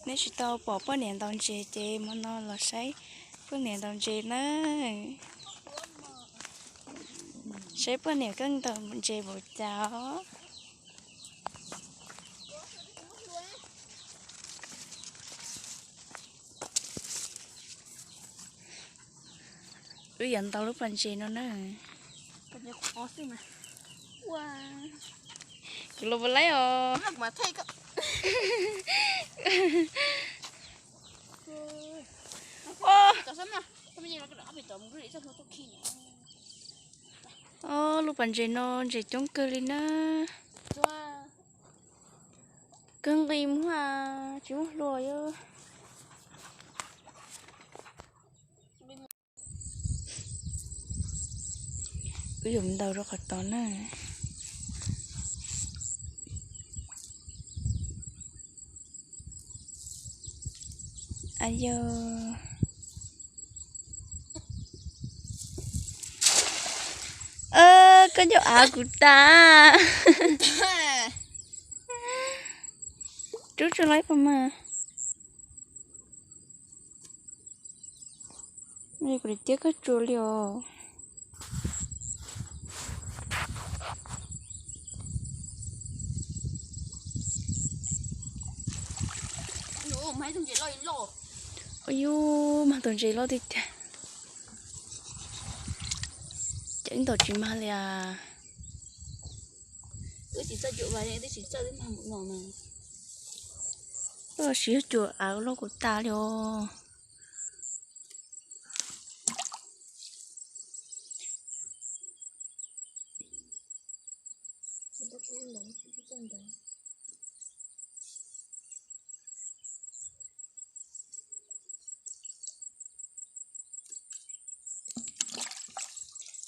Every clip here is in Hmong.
Nej tsis tau pom poj niam ntaus ntses ces hmo no los saib poj niam ntaus ntses na. Saib poj niam keej ntaus ntses npaum cas os. Wb yuav ntaus lub pas ntses no na. Kuv los puas laib os. Ob lub pas ntses no ntses coob kawg li na. Kawg nqi muag tsis muaj hlua os. Wb yuav ntaus rau qhov tod na. Ayo. Koj ncauj av kuv tas. Rub tsuag laib puas mag? Kuv tiab koj tsuag li os. Ua yus mag tus ntses loj tiag tiag. Ces wb ntaus tsis mag li as. Wb tsis txawj cuam av, wb tsis txawj, wb mag mus no na. Wb los siv cuam av loj kuv tas li os.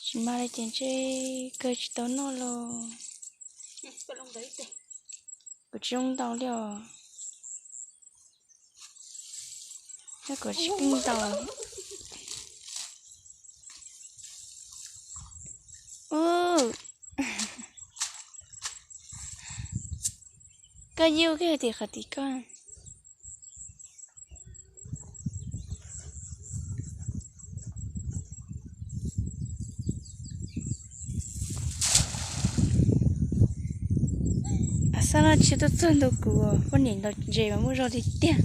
Tsis mag li ces ntshe kawg tsis tau noj los. Kuv tsis zoo ntaus li os. Yog kuv tsis keej ntaus. Ub, koj yug koj hais tias qhov tim koj. Xab no tsis tuaj txog ntua kuv, poj niam ntaus ntses mas muaj zog tiag tiag.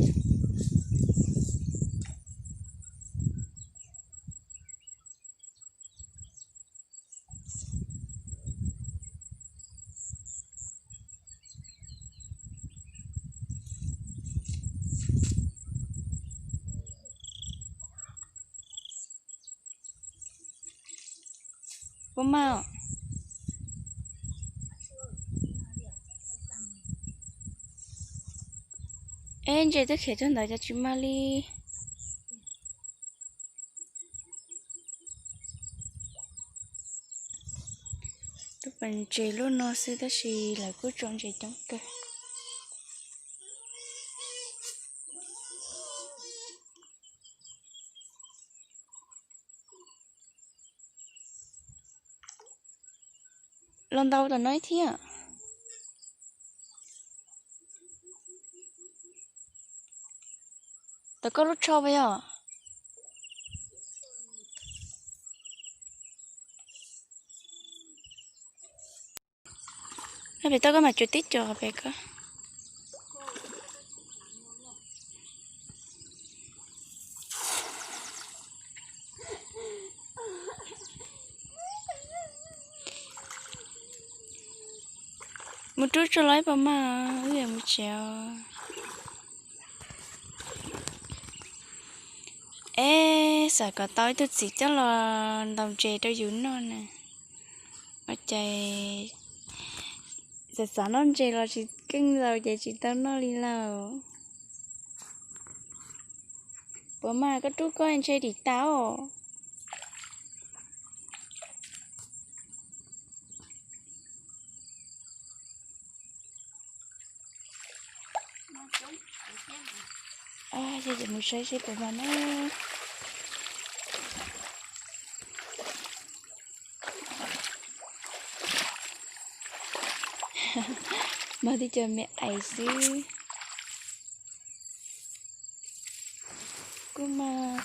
Puas mag? Eb, ntses twb khiav tuaj ntawd cas tsis mag li. Tus pas ntses lub no xwb tab sis lawv kuj tso ntses coob kawg. Los ntaus tom no ib thiab. Tom koj lub tsho puas yog? Pem toj koj mam cuab tib co pem koj. Mus rub tsuag los ib puas mag, wb yuav mus tsev os. Eb, xav kom tau ib tug txiv coj los ntaus ntses rau yus noj na. Ua cas xav xav noj ntses los tsis keej ntaus ces tsis tau noj li lauj. Puas mag, koj rub koj ntshe dim tas os. Yog ces mus saib seb puas mag na. Mag tib co me ais xwb. Mas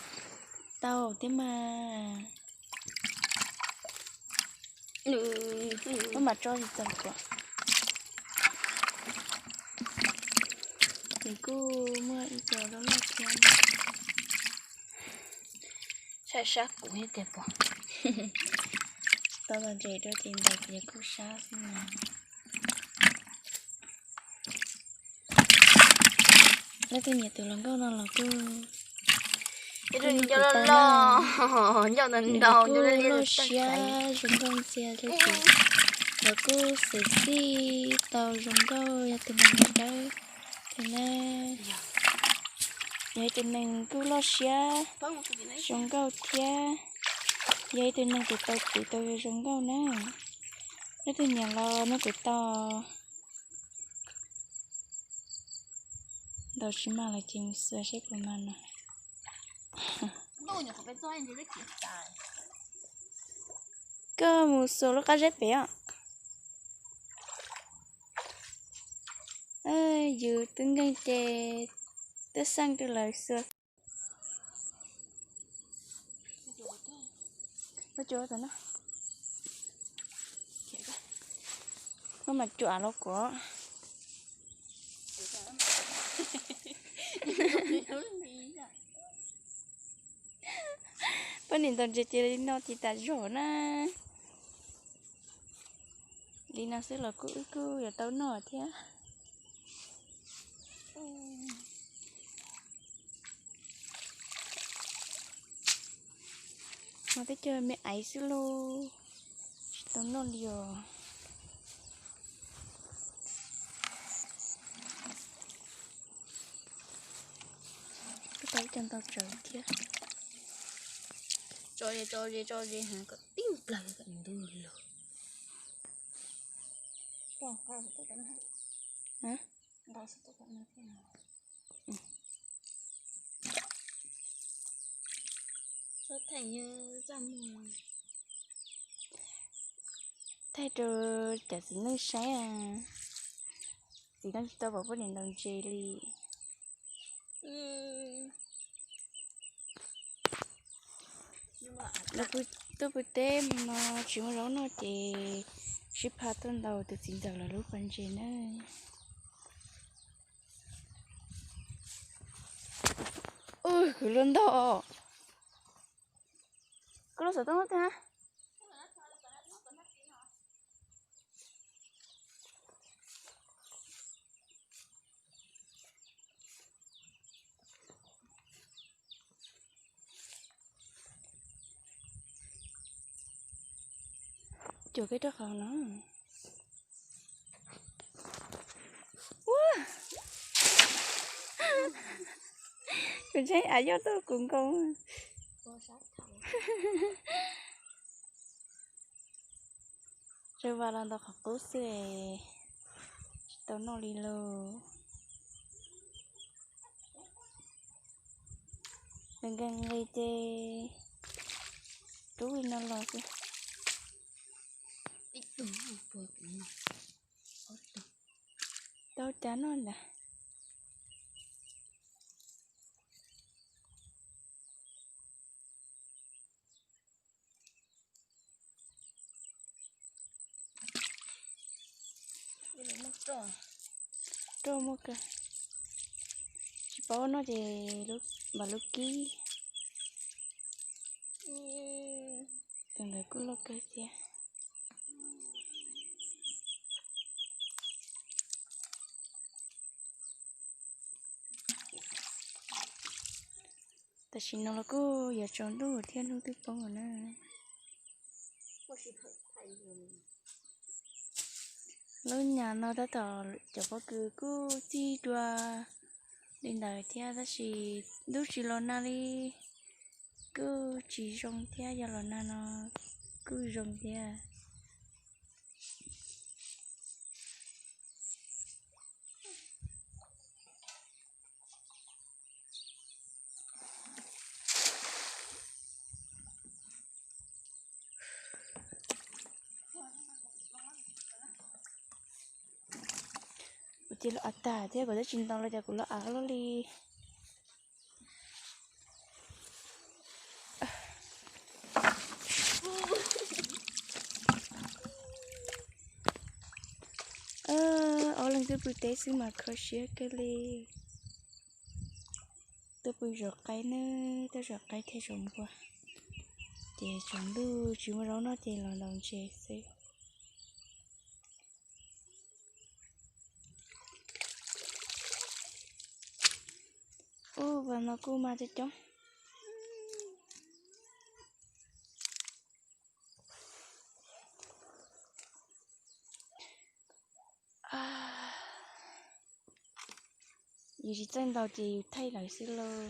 tau thiab mas. Wb mam tso tsis txog kuv. Nws kuj muaj ib co loj loj thiab. Saib sab kuv thiab tiag pom. Tsis tau tau ntses rau ces ntawd ces kuj sab xwb mas. Leej twg nyiam tus hluas nkauj no los kuj, kuj nrog kuv tau na. Nws kuj loj siab zoo nkauj ntxiag thiab ces lawv kuj xwm txij tau zoo nkauj, yog tus neeg dawb thiab na. Yog ib tug neeg kuj loj siab zoo nkauj thiab, yog ib tug neeg tus tau kwv tau zoo nkauj na. Leej twg nyiam los nrog kuv tau. Ntaus tsis mag lawm ces mus xua seb puas mag no. Koj mus xua lub qab zeb pem os. Yus twb nkeeg ces twb xeej rau lawv xua. Ua cua tom no. Koj mam cuam los kuv. Poj niam ntaus ntses ces li no ces tas zog na. Li no xwb los kuj wb kuj yuav tau noj thiab. Mas twb cog me aiv xwb lauj, tsis tau noj li os. Kuj tau ib co ntau tsawv thiab. Tso ze, tso ze, tso ze heev kom tib nplawg kom nws ntub lug. Thaij rau cov txiv neej saib. Txiv neej tsis tau pom poj niam ntaus ntses li. Tuaj pw teb no tsis muaj zaub noj ces sib pha tuaj ntaus tus txiv ntxawm lawv lub pas ntses na. Ub, kuv luag ntog. Koj lub xov tooj twg? Cuam kiag rau qhov no. Ua, kuv ntshai av yoj tuaj kuv nkaus. Tsawg vas los ntaus qhov qub xwb, tsis tau noj li lauj. Nqes nqes nqes ces rub li no los xwb. Tau cas noj ntag. Roj muaj kawg. Tsis paub noj ces npam lub kib. Tus ntawd kuj loj kawg thiab. Tam sim no los kuj yuav tsaus ntuj thiab hnub twb poob lawm na. Lub nyam no tab tom cov pob kws kuj txij dua li ntawd thiab tab sis ntuj tsis los nag li kuj tsis zoo thiab, yog los nag no kuj zoo thiab. Kuv cia li los av tag thiab, kuv twb tsis ntaus los cas kuv los av loj li. Ob leeg twb pw teb xwb mas kho siab kawg li. Tuaj pw zov qaib ne, tuaj zov qaib thiab zov npua. Ces tsaus ntuj tsis muaj zaub noj ces los ntaus ntses xwb. Ub, vas no kuj mas coob coob. Yus tsis txawj ntaus ces yus thaij lawm xwb lauj.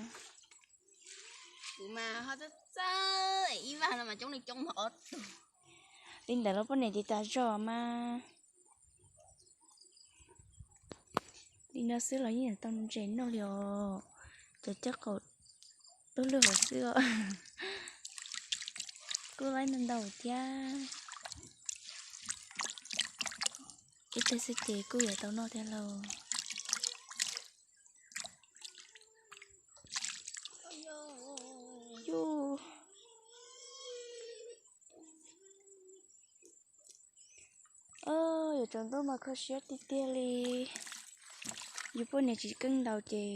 Kuv mas ho txawj txawj ib vas no mas coob li coob mas ob tug. Li ntawd los poj niam ces tas zog mas. Li no xwb los yeej tau ntses noj li os. Cov caj qaum tuaj lwj hauv xwb os. Kuj laib ntau ntau thiab. Ib teg xwb ces kuj yuav tau noj thiab lauj. Yuav tsaus ntuj mas kho siab tiag tiag li. Yus poj niam tsis keej ntaus ces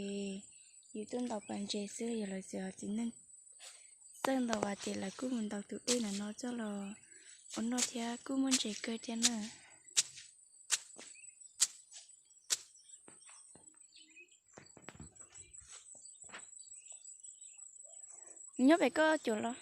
yus tuaj ntaus pas ntses xwb, yog lawv txiv txiv neej txawj ntaus vas ces lawv kuj mus ntaus tus dej no no coj los ua noj thiab kuj muaj ntses kawg thiab na. Nyob pem koj cuam los.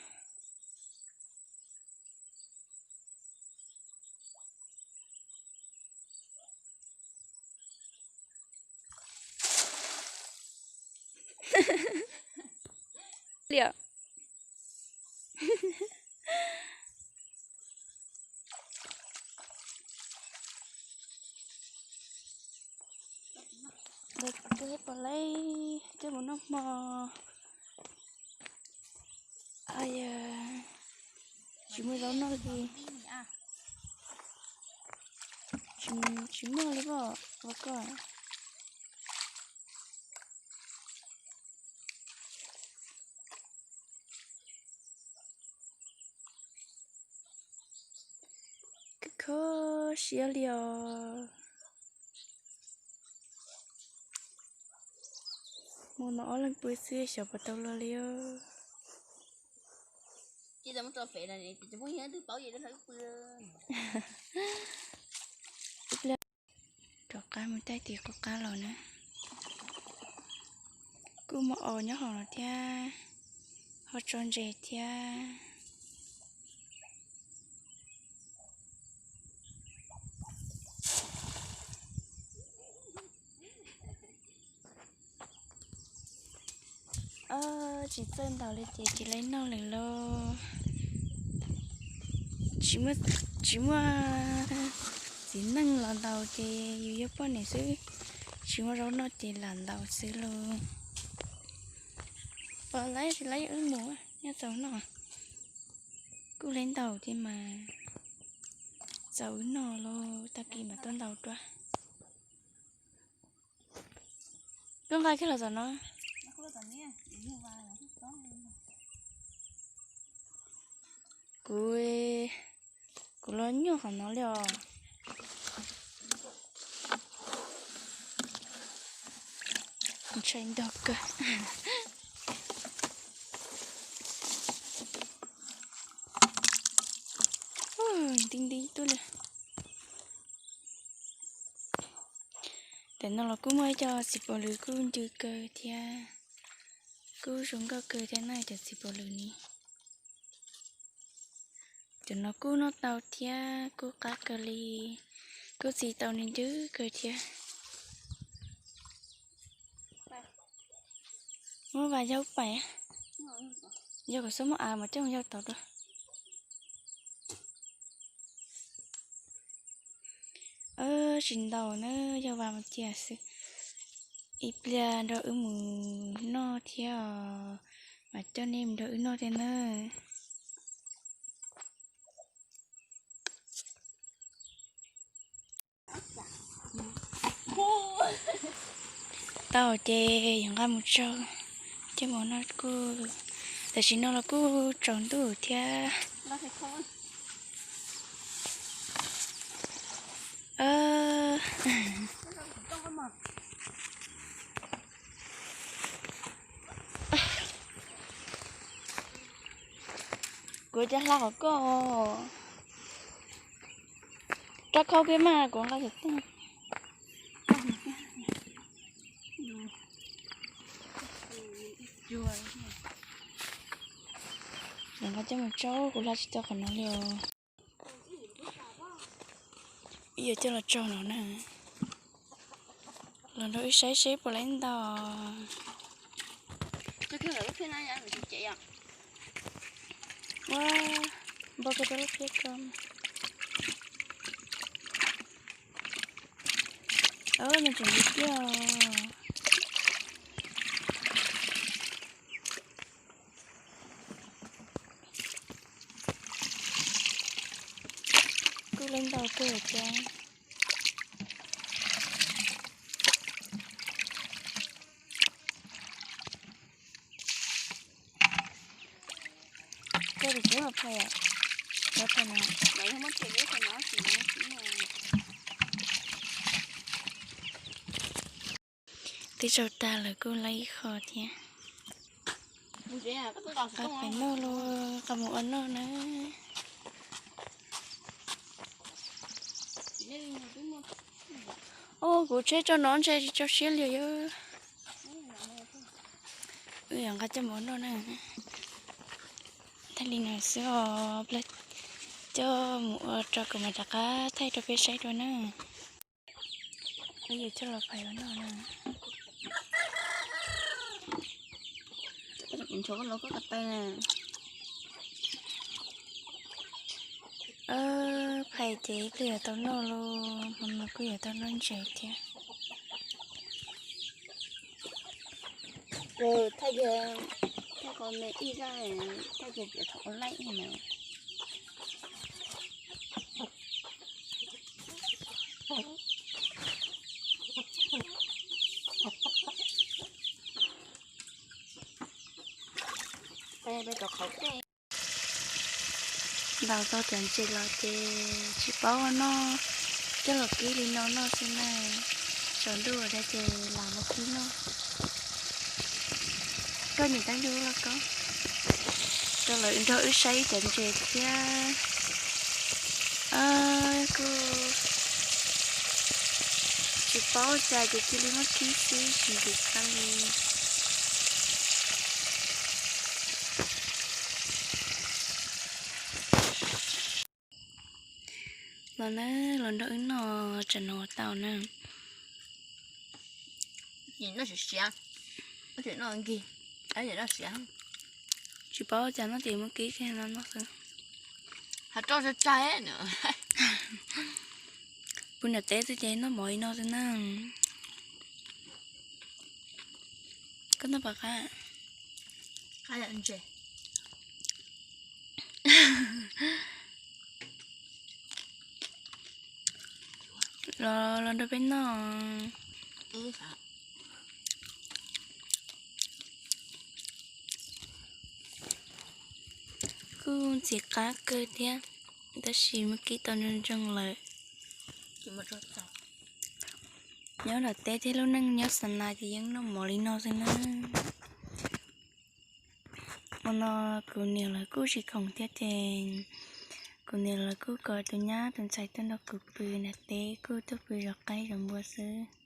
Liam. Pom lawm, coj mus noj hmo. Ay, tsis muaj zaub noj li. Tsis muaj li pom ua koj. Kho siab li os. Mus no ob leeg pw xwb xyov puas tau luag li. Rov qab mus taij tim qub qab los na. Kuj muaj os nyob hauv no thiab, ho tso ntses thiab. Tsis txawj ntaus li ces tsis laib noj lawm lauj. Tsis muaj txiv neej los ntaus ces yus yog poj niam xwb, tsis muaj zaub noj ces lam ntaus xwb lauj. Pom lawm tsis laib wb mus nyob txaus noj. Kuj laib ntaus thiab mas, txaus wb noj lauj, tag kis mam tuaj ntaus dua. Koj nqa kiag los tom no. Kuv, kuv los nyuaj qhov no li os. Ntshai ntog kawg. Nti nti tuaj li. Tam no los kuj muaj ib co txiv paus lwm kuj ncw kawg thiab, kuj zoo nkauj kawg thiab na cov txiv paus lwm ni. Cov no kuj noj tau thiab kuj qab kawg li, kuj txi tau ni ncw kawg thiab. Muab vas yaug pais, yog kom xub muab av mas coj mus yaug tod dua. Tsis ntaus na, yog vas mus cia xwb. Ib pliag nrog wb mus noj thiab os, mas coj nej mus nrog wb noj thiab na. Tau ces yuav nqa mus tsau, coj mus noj kuj, tam sim no los kuj tsaus ntuj thiab. Kuv cov hla qhov koj rau khau kiag mas kuv nqa xov tooj. Nqa coj mus tsaub, kuv hla tsis tau qhov no li os. Wb yuav coj los tsaug no na. Los nrog wb saib seb puas laib ntau. Ua, npog kiag rau lub phiab ko. Os, nws tseem ntxiv tiag. Kuj laib ntau kawg thiab. Koj tus kub los phais os. Lawv phais no. Twb tsaug tag lawm kuj laib ib qho thiab. Qab pem noj los qab mus ua noj na. Os, kuv tsheb tso no ntshe tsis tso siab li yog. Wb yuav nqa coj mus ua noj na. Thaij li no xwb os, coj mus ua rau kuv mam rov qab thaij rau peb saib dua na. Wb yuav coj los phais ua noj na. Phais ces ib pliag yuav tau noj lauj, hmo no kuj yuav tau noj ntses thiab. Thaij, thaij qhov me ib zaj, thaij tias thaum ua laij ib na. Ntaus tau cov ntses los ces tsis paub ua noj, coj los kib li no noj xwb na. Tsaus ntuj ua da ces lam mus kib noj. Koj niam tab ntuj los koj, rau lawv nrog wb saib cov ntses thiab. Kuj tsis paub cas ces cia li muab kib xwb tsis nkim qab li. Los na, los nrog wb noj tsam no tau na. Noj siav siav, noj nkig, noj siav. Tsis paub cas noj ces muab kib kiag no noj xwb. Has rau tsag tsag. Pus niam teb xwb ces noj mov li no xwb na. Koj noj pom qab. Qab yam ntses. Los, los nrog peb noj. Kuj ntxim qab kawg thiab, tab sis muab kib tau ntsoog ntsoog lawm. Nyob nram teb thiab lub neej nyob xa nas ces yeej noj mov li no xwb na. Hmo no kuv niam lawv kuj tsis khoom thiab ces kuv niam lawv kuj kom tus nyab tus ntxhais tuaj nrog kuv pw nram teb, kuj tuaj pw zov qaib zov npua xwb.